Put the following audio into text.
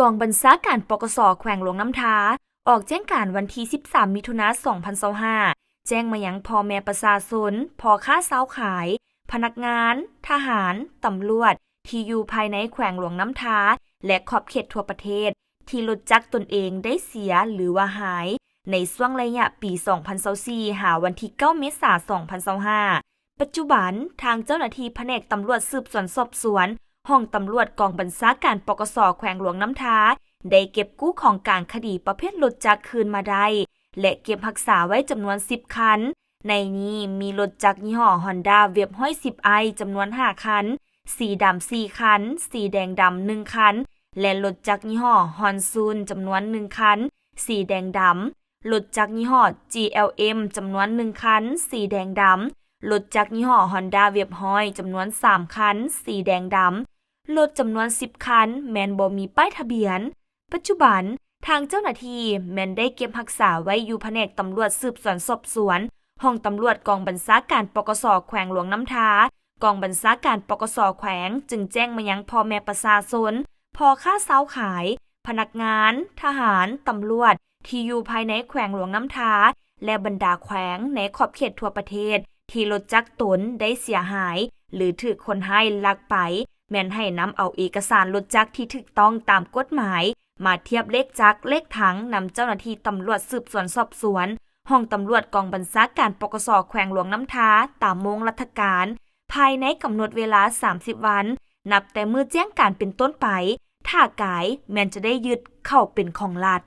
ກອງບັນຊາການ ປກສ ແຂວງຫຼວງນ້ຳທາ ອອກແຈ້ງການວັນທີສິບສາມ ມິຖຸນາ ສອງພັນຊາວຫ້າ ແຈ້ງມາຍັງພໍ່ແມ່ປະຊາຊົນ, ພໍ່ຄ້າຊາວຂາຍ, ພະນັກງານ, ທະຫານ, ຕຳຫຼວດ ທີ່ຢູ່ພາຍໃນແຂວງຫຼວງນ້ຳທາ ແລະ ຂອບເຂດທົ່ວປະເທດ ທີ່ລົດຈັກຕົນເອງໄດ້ເສຍ ຫຼືວ່າຫາຍ ໃນຊ່ວງໄລຍະປີສອງພັນຊາວສີ່ ຫາວັນທີເກົ້າ ເມສາ ສອງພັນຊາວຫ້າ. ປັດຈຸບັນ ທາງເຈົ້າໜ້າທີ່ພະແນກຕຳຫຼວດສືບສວນສອບສວນ ຫ້ອງຕຳຫຼວດກອງບັນຊາການ ປກສ ແຂວງຫຼວງນ້ຳທາ ໄດ້ເກັບກູ້ຂອງກາງຄະດີປະເພດລົດຈັກຄືນມາໄດ້ ແລະ ເກັບຮັກສາໄວ້ຈຳນວນສິບຄັນ. ໃນນີ້ມີລົດຈັກຍີ່ຫໍ້ Honda Wave ຮ້ອຍສິບໄອ ຈຳນວນຫ້າຄັນ, ສີດຳສີ່ຄັນ, ສີແດງດຳໜຶ່ງຄັນ ແລະ ລົດຈັກຍີ່ຫໍ້ Honsun ຈຳນວນໜຶ່ງຄັນ, ສີແດງດຳ, ລົດຈັກຍີ່ຫໍ້ GLM ຈຳນວນໜຶ່ງຄັນ, ສີແດງດຳ, ລົດຈັກຍີ່ຫໍ້ Honda Wave ຮ້ອຍ ຈຳນວນສາມຄັນ, ສີແດງດຳ, ລົດຈຳນວນສິບຄັນ ແມ່ນບໍ່ມີປ້າຍທະບຽນ. ປັດຈຸບັນ ທາງເຈົ້າໜ້າທີ່ແມ່ນໄດ້ເກັບຮັກສາໄວ້ຢູ່ພະແນກຕຳຫຼວດສືບສວນສອບສວນ ຫ້ອງຕຳຫຼວດກອງບັນຊາການ ປກສ ແຂວງຫຼວງນ້ຳທາ. ກອງບັນຊາການ ປກສ ແຂວງ ຈຶ່ງແຈ້ງມາຍັງພໍ່ແມ່ປະຊາຊົນ, ພໍ່ຄ້າຊາວຂາຍ, ພະນັກງານ, ທະຫານ, ຕຳຫຼວດ ທີ່ຢູ່ພາຍໃນແຂວງຫຼວງນ້ຳທາ ແລະ ບັນດາແຂວງໃນຂອບເຂດທົ່ວປະເທດ ທີ່ລົດຈັກຕົນໄດ້ເສຍຫາຍ ຫຼື ຖືກຄົນຮ້າຍລັກໄປ ແມ່ນໃຫ້ນຳເອົາເອກະສານລົດຈັກທີ່ຖືກຕ້ອງຕາມກົດໝາຍ ມາທຽບເລກຈັກເລກຖັງນຳເຈົ້າໜ້າທີ່ຕຳຫຼວດສືບສວນສອບສວນ ຫ້ອງຕຳຫຼວດກອງບັນຊາການ ປກສ ແຂວງຫຼວງນ້ຳທາ ຕາມໂມງລັດຖະການ ພາຍໃນກຳນົດເວລາສາມສິບວັນ ນັບແຕ່ມື້ແຈ້ງການເປັນຕົ້ນໄປ, ຖ້າກາຍແມ່ນຈະໄດ້ຍຶດເຂົ້າເປັນຂອງລັດ.